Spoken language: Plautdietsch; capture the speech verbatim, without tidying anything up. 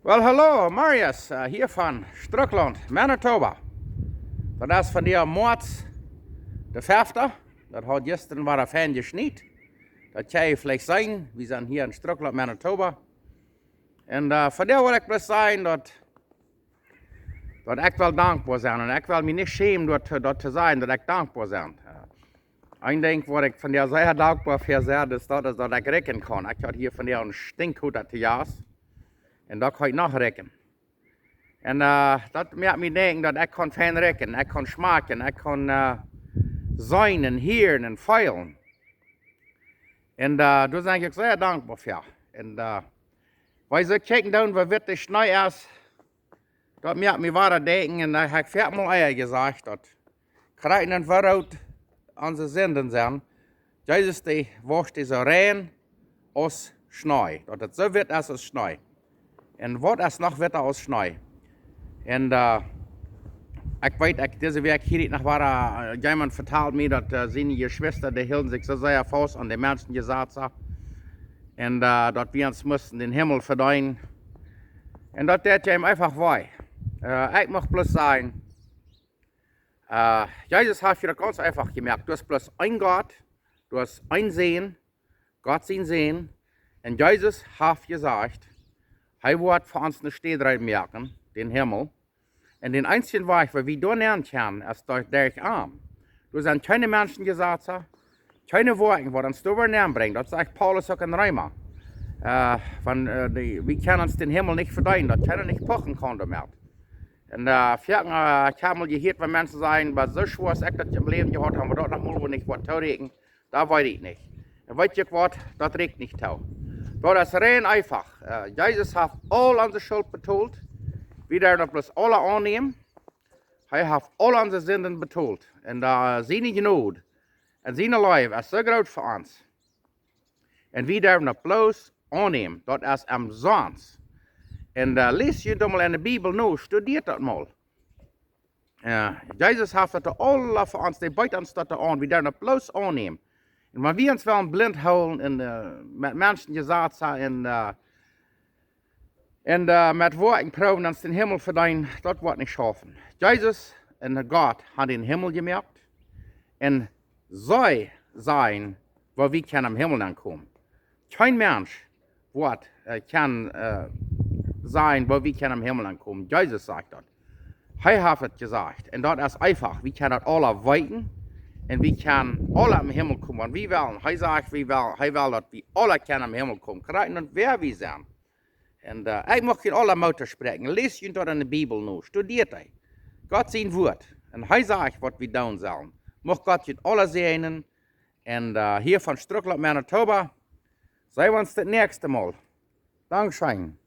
Well, hallo, Marius, eh, hia von Strucklaunt, Manitoba. Daut es vondoag Moaz de fefte. Daut haud jistren wada fein jeschniet. Daut kjenn jie veleicht seenen. Wie sent hia en Strucklaunt, Manitoba. Un, eh, vondoag well ekj bloos sajen daut, daut ekj well dankboa sennen. Un ekj well mie nich schämen daut, daut to sajen, daut ekj dankboa sie. Eh, een Dinkj waut ekj vondoag sea dankboa fa sie, es daut, es daut ekj rikjen kaun. Ekj haud hia vondoag een Stinkjkota to Jast. Un daut kaun ekj noch rikjen. Un, eh, daut moakt mie denkjen daut ekj kaun fein rikjen, ekj kaun schmakjen, ekj kaun, eh, seenen un hieren un feelen. Un, eh, doa sie ekj sea dankboa fa. Un, eh, wan wie soo kjikjen doonen, woo witt de Schnee es, daut moakt mie wada denkjen, un daut hab ekj väl mol ea jesajcht, daut krakjt wan wie onse Sinden sent, Jesus dee woscht dee soo rein aus Schnee, daut et soo witt es aus Schnee. Un waut es noch witta aus Schnee? Un, eh, ekj weet, ekj, dise Wäakj hia nich noch wada, eh, jemaunt vetald mie daut, eh, siene Jeschwista, dee hilden sikj soo sea faust aun de Menschenjesazen. Un, eh, daut wie ons musten dän Himmel vedeenen. Un daut deed am eefach wee. Eh, ekj mucht bloos sajen, eh, Jesus haft daut gaunz eefach jemoakt. Doa es bloos een Gott, doa es een Sän, Gott sien Sän. Un Jesus haft jesajcht, hee woat fa ons eene Städ reed moaken, dän Himmel. Un dän eensjen Wajch, woo wie doa nenn kjennen, es derch, derch am. Doa sent kjeene Menschenjesazen, kjeene Woakjen, waut ons doa wada nenn brinjt. Daut sajcht Paulus uk en Reema. Eh, von, eh, dee, wie kjennen ons dän Himmel nich vedeenen, daut kjeena nich puchen kaun doamet. Un, eh, foaken, eh, ekj hab mol jehieet, wan Menschen sajen, oba soo schwoa aus ekj daut em Läwen jehaut hab, oba daut noch mol, wua ekj waut toorieekjen, daut weet ekj nich. Un weet jie waut, daut rieekjt nich too. Daut es rein eefach. Eh, Jesus haft aul onse Schult betolt. Wie derwen daut bloos aula aunnämen. Hee haft aul onse Sinden betolt. Un, eh, siene Jnod un siene Leew es soo groot fa ons. Un wie derwen daut bloos aunnämen. Daut es omsonst. Un, eh, läst junt daut mol en de Bibel no, studieet daut mol. Eh, Jesus haft daut aula fa ons, dee beet ons daut aun, wie derwen daut bloos aunnämen. Un wan wie ons wellen blint hoolen un, eh, met Menschenjesazen un, eh, un, eh, met Woakjen proowen ons dän Himmel vedeenen, daut woat nich schaufen. Jesus un Gott haben dän Himmel jemoakt. Un see sajen, woo wie kjennen em Himmel aunkomen. Kjeen Mensch woat, eh, kjennen, eh, sajen, woo wie kjennen em Himmel aunkomen. Jesus sajcht daut. Hee haft et jesajcht. Un daut es eefach. Wie kjennen daut aula weeten. Un wie kjennen aula em Himmel komen, wan wie wellen. Hee sajcht, wie well, hee well daut wie aula kjennen em Himmel komen. Krakjt wan wie sent. Un, eh, ekj mucht junt aula Moot toospräakjen. Läst junt daut en de Bibel no. Studieet dee. Gott sien Wort. Un hee sajcht, waut wie doonen sellen. Mucht Gott junt aula säajnen. Un, eh, hia von Strucklaunt, Manitoba, seenen wie ons daut näakjste Mol. Dankscheen.